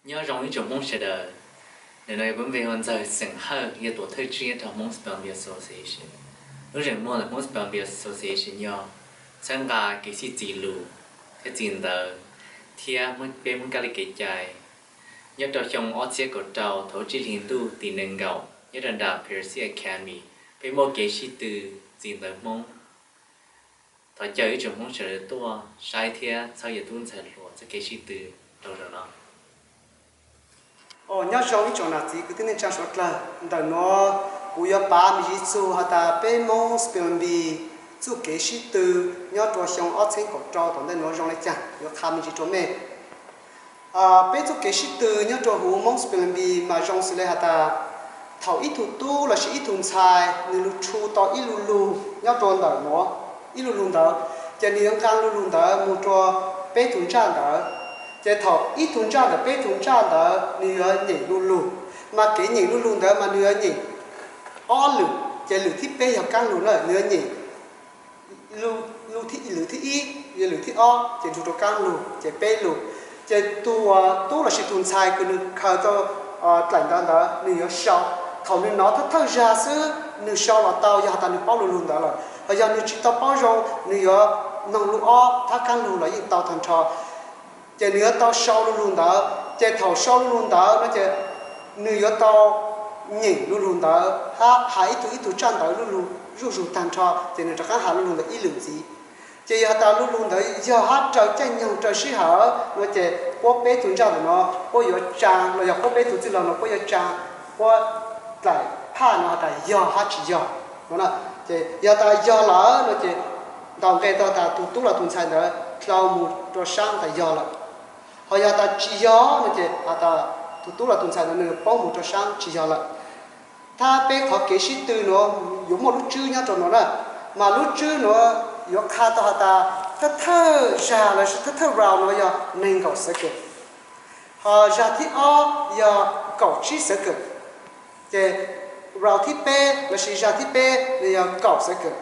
Nyob zoo ib tsoom Hmoob sawv daws, ntawm no yog kuv npe hu ua Ntxawg xeem Hawj, yog tuam thawj tswj nyob rau Hmoob Spelunky Association. Lub zeem muaj lawm Hmoob Spelunky Association yog txhawb nqa kev sib txis lus thiab txais ntawv thiab peb Hmoob kab li kev cai. Nyob rau xyoo ob txhiab kaum rau thaum tsib hlis ntuj tim nees nkaum nyob rau nram Percy Academy, peb muaj kev sib tw txais ntawv Hmoob. Thov caw ib tsoom Hmoob sawv daws tuaj saib thiab txhawb yawg tub ntxhais hluas txoj kev sib tw rau zaum no. Nyob zoo ib tsoom nam txiv kwv tij neej tsa suav dlawg, ntawm nuav kuv yuav pav me ntsis txug has tas peb Hmoob Spelunky txuj kev sib tw nyob rua xyoo ob txhiab kaum rau tom ntej nuav zoo le caag, yuav qha me ntsis rua mej. Peb txuj kev sib tw nyob rua huv Hmoob Spelunky mas zoo xws le has tas thaum ib tug tub lossis ib tug ntxhais nwg lug tshu tau ib lu lug nyob rua ntawm nuav, ib lu lug ntawd, ces nwg yuav nqaa lu lug ntawd moog rua peb tug ntsaj ntawd. Ces thaum ib tug ntsaj ntawm peb tug ntsaj ntawd nwg yuav nyeem lu lug, mas kev nyeem lu lug ntawd mas nwg yuav nyeem ob lwm, ces lwm thib peb yog kaab lug na, nwg yuav nyeem lwm thib ib, lwm thib ob, ces nrug rua kaab lug ces peb lug. Ces tug tub lossis tug ntxhais kws nwg khaws tau dlaim ntawv ntawd nwg yuav sau. Thaum nwg nov thawj thawj zag xwb nwg sau los tau yog has tas nwg paub lu lug ntawd lawm, ho yog nwg tsi tau paub zoo nwg yuav noog lu ob thab kaab lug los yeej tau tag nrho. Ces nwg yuav tau sau lu lug ntawd, ces thaum sau lu lug ntawd no ces nwg yuav tau nyeem lu lug ntawd hab has ib tug ib tug tsaj ntawv zuj zug tag nrho, ces nwg rov qaab has lu lug ntawd ib lwm ntxiv. Ces yog has tas lu lug ntawd yog hab raws caij nyoog raws sij hawm no ces puab peb tug ntsaj ntawm no puab yuav tsaa, los yog puab peb tug txwj laug no puab yuav tsaa puab dlaim phaj no has tas yog hab tsi yog no. Ces yog tas yog lawm no ces ntaus nqe tau tas tug tub los tug ntxhais ntawd dlhau moog rua saab tas yog lawm. Ho yog tas tsi yog no ces has tas tug tub los tug ntxhais ntawd nwg poob moog rua saab tsi yog lawm. Thab peb qhov kev sib tw nuav yuav muaj lub tswb nyob rua nuav na, mas lub tswb nuav yuav qha tau has tas thawj thawj zag lossis thawj thawj round nuav yog neeg nkaum xeev kawm, ho zag thib ob yog kaum tsib xeev kawm, ces round thib peb lossis zag thib peb no yog kaum xeev kawm,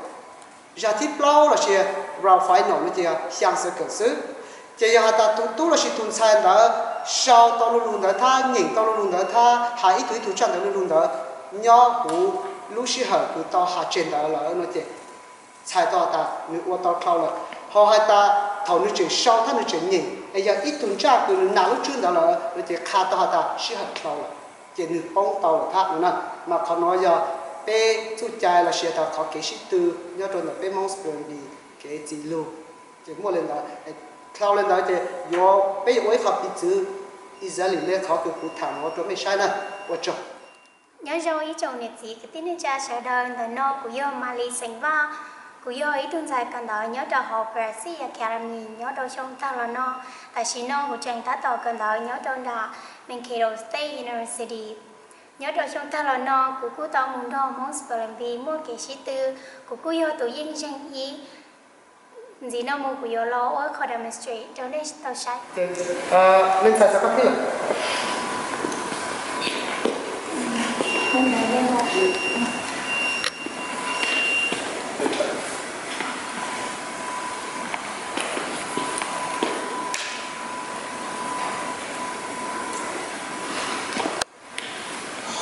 zag thib plaub lossis round final no ces yog xyaa xeev kawm xwb. Ces yog has tas tug tub lossis tug ntxhais ntawd sau tau lu lug ntawd thab, nyeem tau lu lug ntawd thab, has ib tug ib tug tsaj ntawv lu lug ntawd nyob huv lub sij hawm kws tau has tseg ntawd lawm no ces txhais tau has tas nwg ua tau dlhau lawm. Ho has tas thaum nwg tseem sau thab nwg tseem nyeem es yog ib tug ntsaj kws nwg nam lub tswb ntawd lawm no ces qha tau has tas sij hawm dlhau lawm, ces nwg poob tau lawm thab no na. Mas qhov nuav yog peb txuj cai lossis tas qhov kev sib tw nyob rua ntawm peb Hmoob Spelunky kev txais lug. Ces muaj le ntawd, dlhau le ntawd ces yuav peb yuav ua ib qho piv txwv ixalis le qhov kws kuv tham nuav rua mej saib na. Ua tsaug. Nyob zoo ib tsoom niam txiv kwv tij neej tsa sawv daws, ntawm no kuv yog Malis xeem Vaj. Kuv yog ib tug ntxhais kawm ntawv nyob rau hauv Percy Academy nyob rau xyoo tag los no. Tam sim no kuv tseem tab tom kawm ntawv nyob rau nram Mankato State University. Nyob rau xyoo tag los no kuv kuj tau moog nrog Hmoob Spelunky muaj kev sib tw, kuv kuj yog tus yeej zeeg ib. Ntxiv no mus kuv yuav los ua qho demonstrate rau nej tau saib. Leej ntxhais txog koj thib lawm.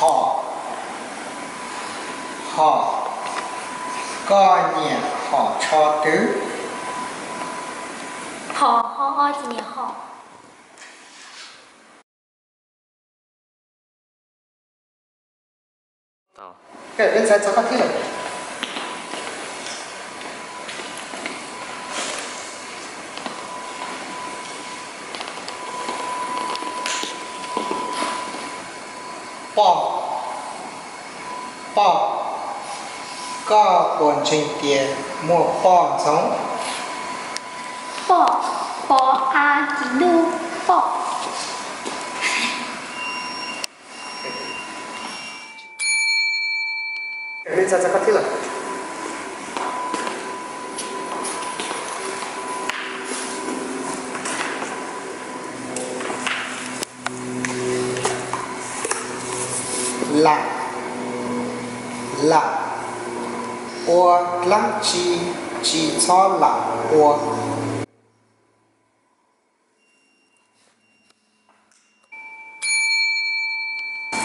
Hom, hom. Koj nyiam hom tsho twg? Hom, hom, koj nyiam hom. Leej ntxhais txog koj thib lawm. Poj, poj. Koj puas ntseeg tias muaj poj ntxoov? Poj, p, a, i, n, poj. Lam, lam ua dlaab tsi tsis txhob lam ua?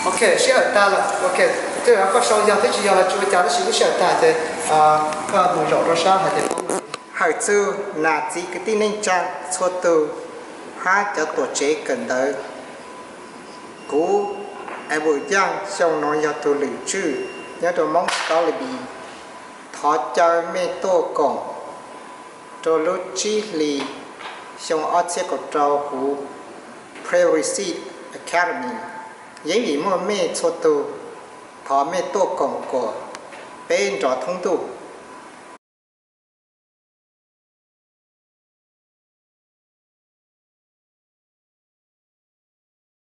Ok, sij hawm tag lawm. Ok, tej zaum koj sau yog thiab tsis yog los tsis ua cas, tab sis lub sij hawm tag ces koj mus zaum rau sab hais tias poob. Hawm txug nam txiv kwv tij neej tsa txhua tus hab cov tuam tsev kawm ntawv. Kuv, Abu Yaj, xyoo no yog tug lwm tswj nyob rau Hmoob Scholars Beat. Thov caw mej tuaj koom rau lub tsib hlis xyoo ob txhiab kaum rau huv Prayer Seed Academy. Yeeb vim muaj mej txhua tug, thov mej tuaj koom kuas peb nrov thoob ntuj.